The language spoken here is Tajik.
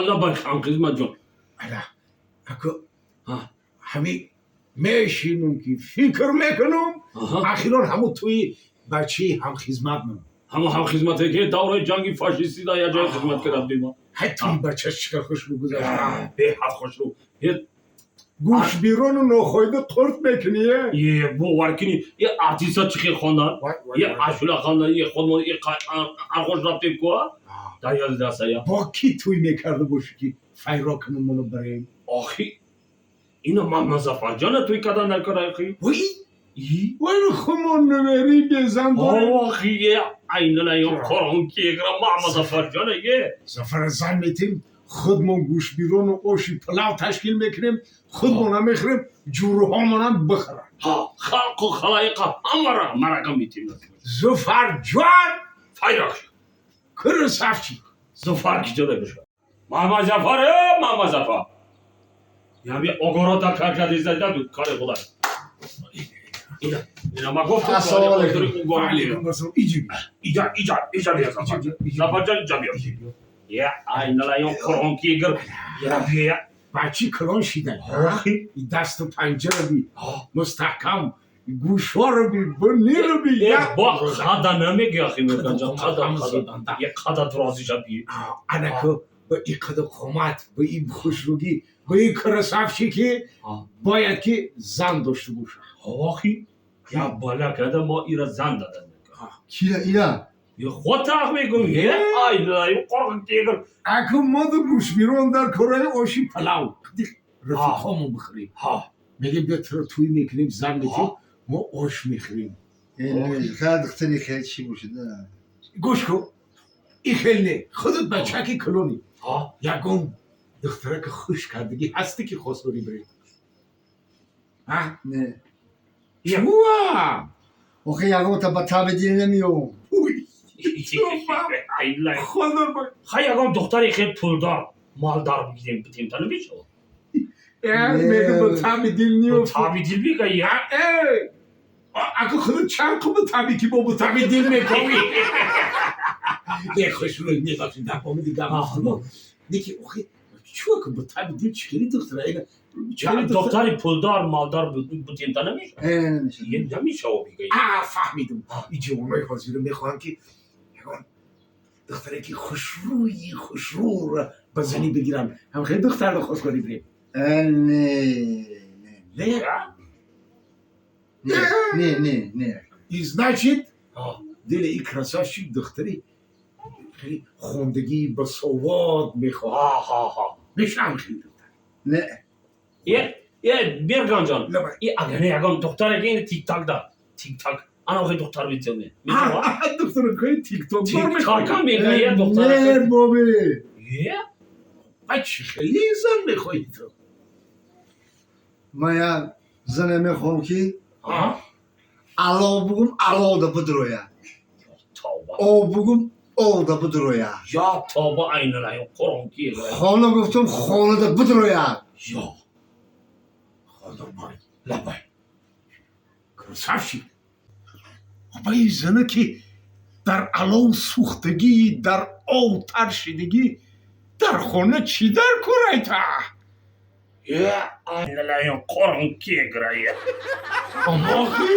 Лабай, ҳамхизматҷон. Ала, ако ҳами мешинум, ки фикр мекунум, ахирон ҳамун тӯи бачаи ҳамхизмат мон. Ҳамо ҳамхизмате, ки давраи ҷанги фашистӣ дар як ҷое хизмат карда будем. Ҳай, тӯи бачаш чӣ қадр хушрӯ гузашт. Беҳад хушрӯ. Гӯшбирону нохоида қурт мекунӣ, е? Е, бовар кунӣ, е артиста чӣ хел хондан, е ашула хондан, е худмон е архош рафтем ку дар ёди дастая. Бо кӣ тӯй мекарда бошӣ, ки файро кунумону барем? Охи, ино Мамазафарҷона тӯй кардан дар кор, охи. Вой, вой, хумон нумери безан дорем. Охи, е айналаё қоронкиегра Мамазафарҷона, е. Зафара зан метем, худмон гӯшбирону оши пилав ташкил мекунем, худмона мехӯрем, ҷӯрҳомонам бихӯранд. Ҳа, халқу халаиқа ҳамара марака метем. Зуфарҷон! Файрак. Красавчик! Зуфар киҷода бошад? Мамазафар, э Мамазафар, ями огорода каркадизада кори худа. Ина, ина, ма гуфтам. Ассалому алайкум. Алайкум ассалом, иҷи. Иҷа, иҷа, иҷа бия, Зафар, Зафарҷон, иҷа биё. Е айналаён қуръонкигир, я бия. Бачи калон шида. Охи. Дасту панҷаро би, мустаҳкам, гӯшҳоро би, буниро би. Е, бо қада намеги, ахи меканҷа, қада, қада, е қада розиша би. Анаку ба и қаду қомат, ба и хушрӯгӣ, ба и красавчики бояд ки зан дошта бошад. Охи, я бала када, мо ира зан дадан. Кира ира? Е, худ тақ мекун, е айналаён қуръонкигир. Аку моду гӯшбирон дар кораи оши палав рафиқҳомон бихӯрем. Мегем, бия, туро тӯй мекунем, зан метем, мо ош мехӯрем. Хеле духтари хеле чӣ бошад? Гӯш кун, и хел не, худат бачаки калонӣ, ягон духтараки хуш кардагӣ ҳасте, ки хостгорӣ барем? Не. Чуа? Охи, ягонта ба таби дил намеём. Айлай. Худо. Хай, ягон духтари хел пулдор, молдор бигирем, битем, та намешавад? Мега, ба таби дил ниёфт. Таби дил бига, я. Аку худат чанд қу ба таби, ки бо ба таби дил мекунӣ? Не, хушрӯй, мебахшед, дар омади гап. Неки охи, чуа ку ба таби дил? Чӣ хели духтара ина? Духтари пулдор, молдор бутем, та намешавад? Намешавад. Намешавад, бига. А, фаҳмидум, ин ҷавонои ҳозира мехоҳанд, ки ягон духтаре, ки хушрӯи хушрӯро ба занӣ бигиранд. Ҳам хеле духтарро хостгорӣ бирем. Не. Не? Не, не, не, не. И значит, дили и красавчик духтари хеле хондагӣ, басовод мехоҳад. Мешавам хеле духтар? Не. Е, е, Берганҷон, и агар не, ягон духтаре, ки ин тикток да, тикток, ана охи духтар битёме. Духтаракҳои тикток? Тиктока мега, е духтара. Не, боби. Е. А чӣ хеле зан мехоҳӣ ту? Ман як зане мехоҳам, ки алов бугум, аловда бидроя, об бугум, овда бидроя. Я тоба, айналаё қуръонки. Хона гуфтум, хонада бидроя. Ё. Ходобай. Лабай. Красавчик, ба ин зана, ки дар алов сӯхтагӣ, дар ов тар шидагӣ, дар хона чӣ дар курайта? Е, айналаё қуръонки грая. Охи.